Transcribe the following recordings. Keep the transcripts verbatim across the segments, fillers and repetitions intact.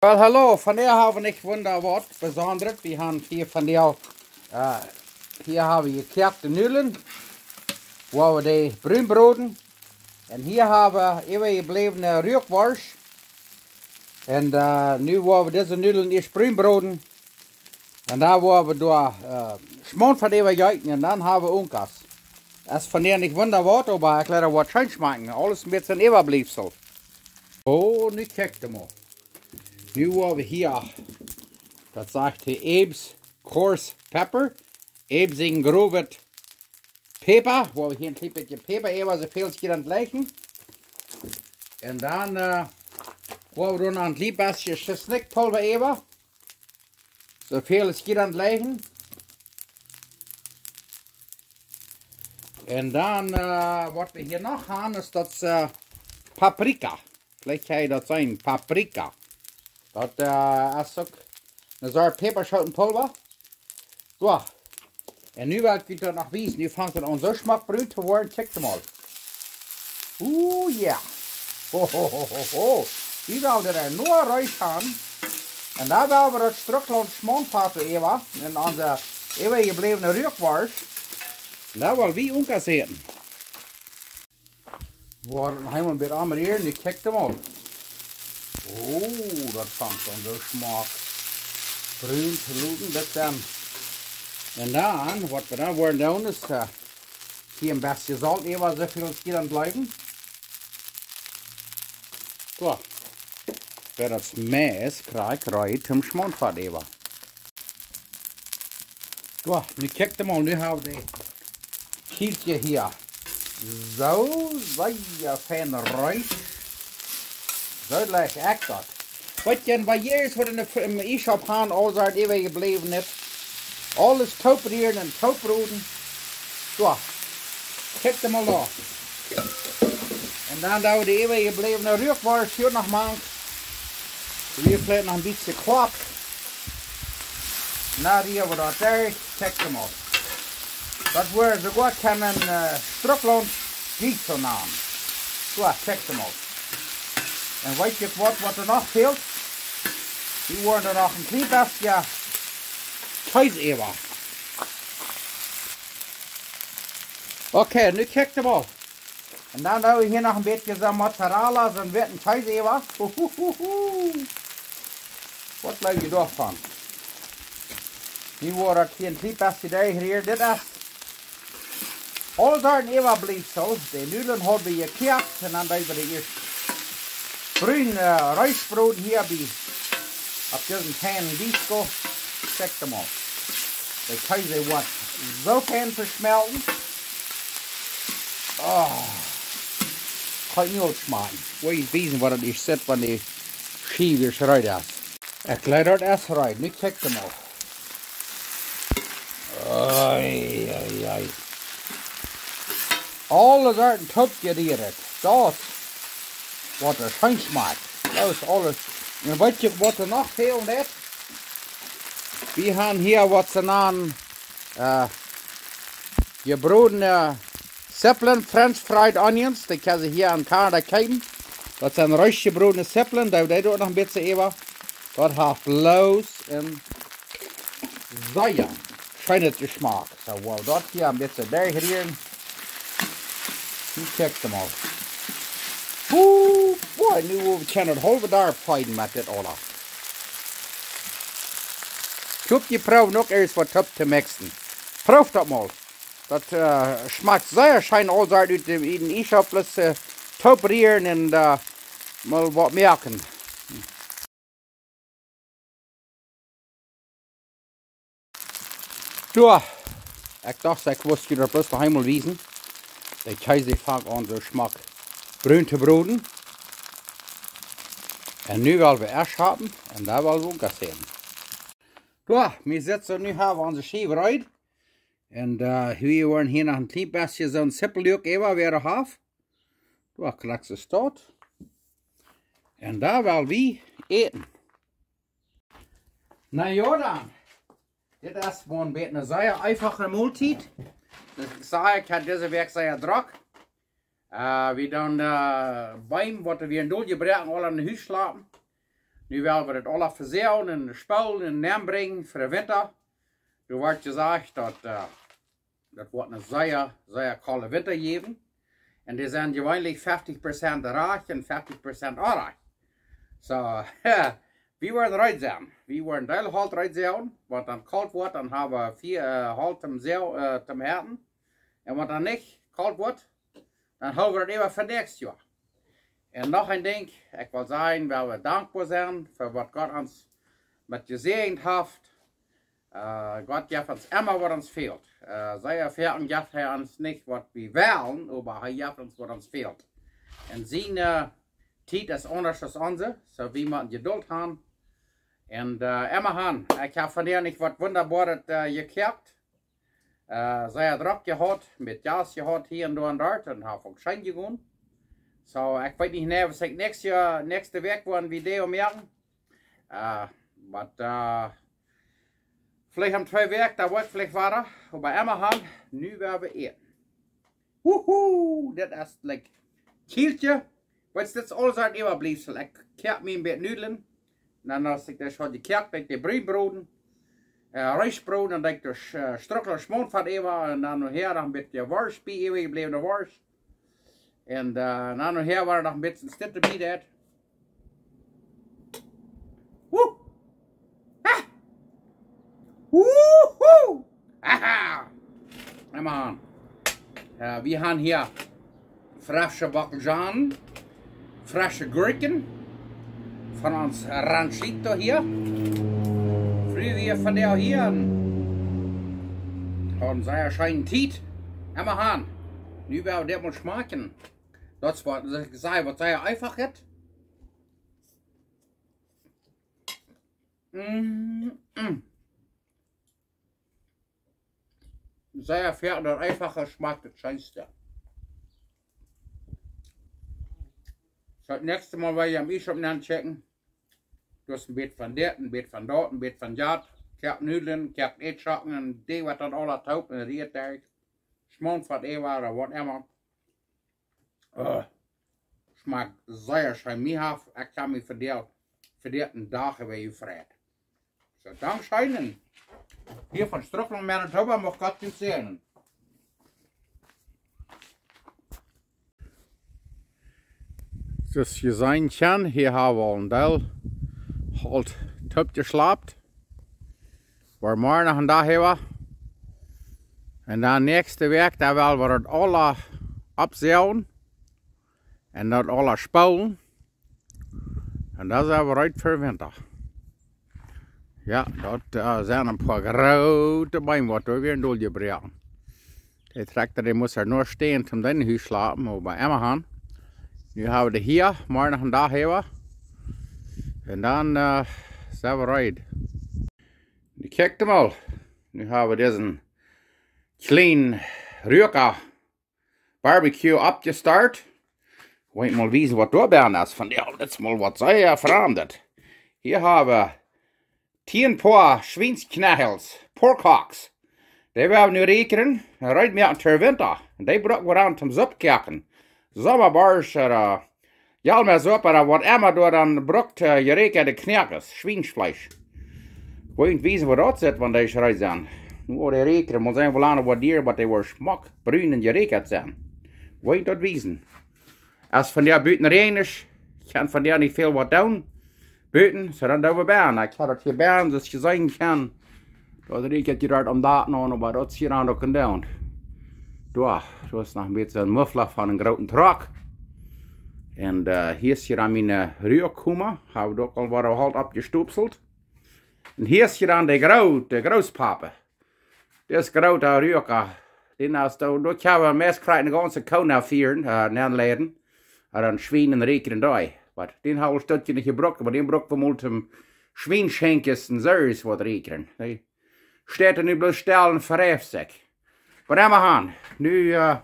Well, hallo, vondoag hab wie nich wunda waut besondret. Wie haben hia vondoag, äh, hia hab wie jekoakte Nudlen, wua wie dee brun broden. Un hia hab wie äwajebläwne Ruakworscht. Un, äh, nu woa wie dise Nudlen ieescht brun broden. Un dan woa wie doa, äh, Schmauntfat äwajeeten un dan hab wie Unkas. Es vondoag nich wunda waut, oba ekj leet daut waut scheen schmakjen. Aules een bät Äwabliefsel. Oh, nu kjikjt mol. Nu woa wie hia, daut sajcht hia Abe's Coarse Pepper. Abe's een growa Päpa. Woa wie hia een kjlien bät Päpa äwa, soo väl aus jie daut jleichen. Un dan, äh, woa wie doa noch een kjlien bät Tschesnikjpulwa äwa. Soo väl aus jie daut jleichen. Un dan, äh, waut wie hia noch haben, es daut, äh, Paprika. Veleicht kjenn jie daut seenen, Paprika. Daut, äh, es uk eene Sort Päpaschootenpulwa. Soo. Un nu well ekj junt daut noch wiesen. Nu fangt daut aun soo schmock brun to woaren. Kjikjt mol. Uh, jo. Ho, ho, ho, ho, ho. Wie wellen daut nu reed haben. Un dan well wie daut Strucklaunt Schmauntfat äwa. Un onse äwajebläwne Ruakworscht. Un dan well wie Unkas äten. Woa wie noch eemol een bät aunrieren, nu kjikjt mol. Oh, daut fangt aun soo schmock brun to looten, dit dan. Un dan, waut wie dan woaren doonen, es, äh, hia een bät Solt äwa, soo väl aus jie daut jleichen. Soo. Wan daut meist krakjt reed toom Schmauntfat äwa. Soo, nu kjikjt mol, nu hab wie dee Kjielkje hia. Soo, sea fein reed. Soo jlikj ekj daut. Waut jie, waut jie ieescht waut en de, em Iesschaup haben, aul sent äwajebläwen, nich? Aules tooprieren un toopbroden. Soo, kjikjt mol doa. Un dan doo wie de äwajebläwne Ruakworscht hia noch mank. Wie veleicht noch een bät koakt. Na, dee woat daut derch, kjikjt mol. Daut woat soogoa kjennen, äh, Strucklaunt Quiche nanen. Soo, kjikjt mol. Un weet jie waut, waut doa noch fält? Wie woaren doa noch een kjlien bät Kjees äwa. Okay, nu kjikjt mol. Un dan doo wie hia noch een bät soo Mozzarella, soo een bät Kjees äwa. Huhuhuhu. Waut jleew jie doavon? Nu woat daut hia een kjlien bät derchrieren. Dit es aul daut Äwabliefsel. De Nudlen hab wie jekoakt un dan doo wie dee ieescht brun, äh, reed broden hia bie, opp disen feinen Disk. Kjikjt mol. De Kjees woat soo fein veschmolten. Oh. Kaun nu aul schmakjen. Woa ekj junt wiesen waut daut ieescht sitt, wan de Schiew ieescht reed es. Ekj jleew daut es reed. Nu kjikjt mol. Oi, oi, oi. Aule Sorten toopjerieet. Daut woat scheen schmakjen. Daut es aules. Un weet jie waut doa noch fält? Wie haben hia waut see nanen, äh, jebrodne Zippeln, French fried onions, dee kjenn jie hia en Kanada kjeepen. Daut sent reed jebrodne Zippeln, doo wie dee doa noch een bät äwa. Daut haft bloos een sea scheenet Jeschmak. Soo, woa wie daut hia een bät derchrieren. Nu kjikjt mol. Huh, boy, nu woa wie kjennen daut haulwe Darp feeden met dit aules. Ekj hop, jie proowen uk ieescht waut toop to mixen. Proow daut mol. Daut, äh, schmakjt sea scheen, aul soo ut de, ut dän Iesschaup, äh, tooprieren un, äh, mol waut moaken. Soo, ekj docht, ekj wull junt daut bloos noch eemol wiesen. De Kjees fangt aun soo schmock brun to broden. Un nu woa wie ieescht haben un dan woa wie Unkas äten. Soo, wie sitten, nu hab wie onse Schiew reed. Un, äh, wie woaren hia noch een kjlien bät soon Zippelluak äwa, wäa haft. Soo, krakjt soo. Un dan woa wie äten. Na jo dan. Dit es mau een bät eene sea eefache Moltiet. Ekj saj, ekj haud dise Wäakj sea drock. Äh, wie doonen, äh, Beem, waut wie en Dol jebroaken, aul aun de Hus schlapen. Nu woa wie daut aula vesäajen un spoolen un nenbrinjen fa dän Winta. Doa woat jesajcht daut, äh, daut woat een sea, sea kolda Winta jäwen. Un dee sent jeweenlich feftig Prozent rajcht un feftig Prozent onrajcht. Soo, wie woaren reed sennen. Wie woaren deel Holt reed sennen, wan daut dan kolt woat, dan hab wie väl, äh, Holt toom säa-, äh, toom heaten. Un wan daut dan nich kolt woat, dan hoolen wie daut äwa fa näakjstet Joa. Un noch een Dinkj, ekj well sajen, woa wie dankboa sennen fa waut Gott ons met jesäajent haft. Äh, Gott jeft ons emma waut ons fält. Äh, sea foaken jeft hee ons nich waut wie wellen, oba hee jeft ons waut ons fält. Un siene, äh, Tiet es aundasch aus onse, soo wie motten Jedult haben. Un, äh, emma han, ekj hab vondoag waut wundaboaret, äh, jekoakt. Äh, sea drock jehaut, met Jast jehaut hia un doa un doa, un haft uk scheen jegonen. Soo, ekj weet nich, nä, waut ekj näakjste, näakjste Wäakj woa een Video moaken. Äh, oba, äh, veleicht en twee Wäakj, dan woa ekj veleicht wieda, oba emma han, nu woa wie äten. Wuhu, dit es, like, Kjielkje. Weetst, dit es aules waut äwablift. Ekj koak mie een bät Nudlen. Dan, aus ekj dee haud jekoakt, deed ekj dee brun broden. Äh, Reis broden, dan deed ekj dee, äh, Struckel Schmontfat äwa. Un dan nohäa noch een bät Worscht bie, äwajebläwne Worscht. Un, äh, dan nohäa wia noch een bät Stitten bie daut. Wuh! Ha! Wuhu! Aha! Emma han. Äh, wie haben hia fresche Bockelzwiebeln, fresche Gurken von ons Ranchito hia. Friehe wie vondoag hia un hauden sea scheene Tiet. Emma han. Nu woa wie dit mol schmakjen. Daut es waut, ekj saj, waut sea eefach es. Mm, mm. Sea foaken daut eefache schmakjt daut scheenste. Soo, daut näakjste Mol woa jie am Iesschaup nenn checken. Doa es een bät von dit, een bät von daut, een bät von daut. Koak Nudlen, koak Ätschocken un dee waut daut aula toop un rieet doa. Schmontfat äwa, ooda waut emma. Äh, schmakjt sea scheen. Mie haft, ekj kaun mie vondoag, vondoag dän Dach äwa jefreit. Soo, dankscheen. Hia von Strucklaunt, Manitoba, mucht Gott junt säajnen. Soo aus jie seenen kjennen, hia hab wie aul een Deel Holt toopjeschlapt. Woa wie morjen noch een Dach äwa. Un dan näakjste Wäakj, dan woa wie daut aula oppsäajen. Un daut aula spoolen. Un dan sent wie reed fa Winta. Jo, daut, äh, sent een poa groote Beem, waut wie wieren doljebroaken. De Trakjta, dee must doa noch stonen, om dän Hus schlapen, oba emma han. Nu hab wie dee hia, morjen noch een Dach äwa. Un dan, äh, sent wie reed. Nu kjikjt mol. Nu hab wie disen kjlienen Rüaka Barbecue oppjestart. Well ekj mol wiesen, waut doa bie es vondoag. Daut es mol waut sea Framdet. Hia hab wie tieen Poa Schwienskjnäakjels, Pork Hocks. Dee woa wie nu räakjnen, reed moaken fa Winta. Un dee bruck wie dan toom Supp koaken. Sommaborscht, äh, Jalmäa Supp, ooda waut emma doa dan brukt, äh, jeräakjade Kjnäakjels, Schwienfleesch. Well ekj wiesen, waut daut es, wan dee reed sent. Nu woa wie dee räakjnen, mol seenen, woo lang daut woat dieren, bat dee woaren schmock brun un jeräakjat sent. Well ekj daut wiesen. Aus vondoag buten räajent es, kaun vondoag nich väl waut doonen. Buten, soo dan doo wie bennen. Ekj hab daut hia bennen, soo aus jie seenen kjennen. Daut räakjat hia doa aum Dak noch, oba daut es hia aun de Kant. Doa, daut es noch een bät een Muffel von een grooten Truck. Un, äh, hia es hia dan mien, äh, Rüakoma. Hab ekj uk aul waut Holt oppjestopselt. Un hia es hia dan de groote, de Großpapa. Daut es groota Rüaka. Dän hast du, doa kjenn wie meist kjrieen de gaunze Kolonie fieren, äh, nenleiden. Un dan Schwien un räakjnen doa. Oba dän hab wie daut Stekj nich jebrukt, oba dän bruck wie mol toom Schwienschenkjes un soo waut räakjnen. Dee steit nu bloos stell un vereift sikj. Oba emma han. Nu, äh,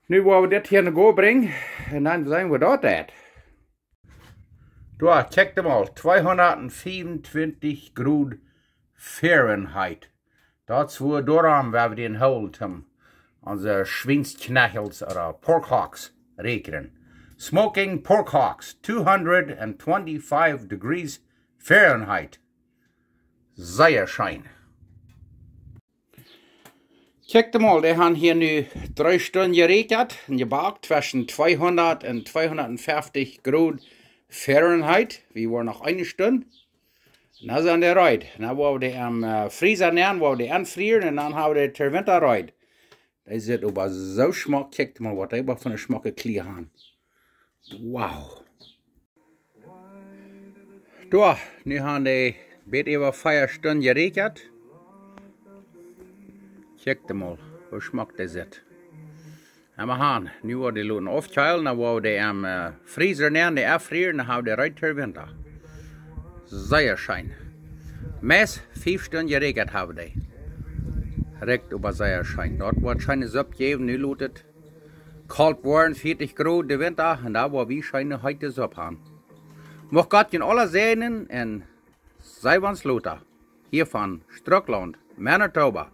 nu woa wie dit hia no go brinjen. Un dan seenen wie daut daut. Doa, kjikjt mol, tweehundertfiefuntwintig Grod Fahrenheit. Daut es woo doarom woa wie dän hoolen, om onse Schwienskjnäakjels ooda Pork Hocks räakjnen. Smoking pork hocks, two hundred twenty-five degrees Fahrenheit. Sea scheen. Kjikj emol, dee han hia nu dree Stunden jeräakjat un jebackt tweschen tweehundat un tweehundatfeftich Grod Fahrenheit. Wie woaren noch eene Stund. Na, sent dee reed. Na, woa wie dee aum, äh, Freezer nämen, woa wie dee aunfrieren un dan hab wie dee to Winta reed. Dee sitt oba soo schmock, kjikj mol waut dee oba fa eene schmocke Kjlia han. Wow. Doa, nu han dee bät äwa vea Stunden jeräakjat. Kjikj mol, woo schmock dee sitt. Un wie han, nu woa wie dee loten aufkjeelen, dan woa wie dee aum, äh, Freezer nämen, dee aunfrieren, dan hab wie dee reed to Winta. Sea scheen. Meist fief Stunden jeräakjat hab wie dee. Rikjt oba sea scheen. Daut woat scheene Supp jäwen, nu lot et kolt woaren, vieetich Grod de Winta, un dan woa wie scheene heete Supp han. Mucht Gott junt aula säajnen un see wie ons lota. Hia von Strucklaunt, Manitoba.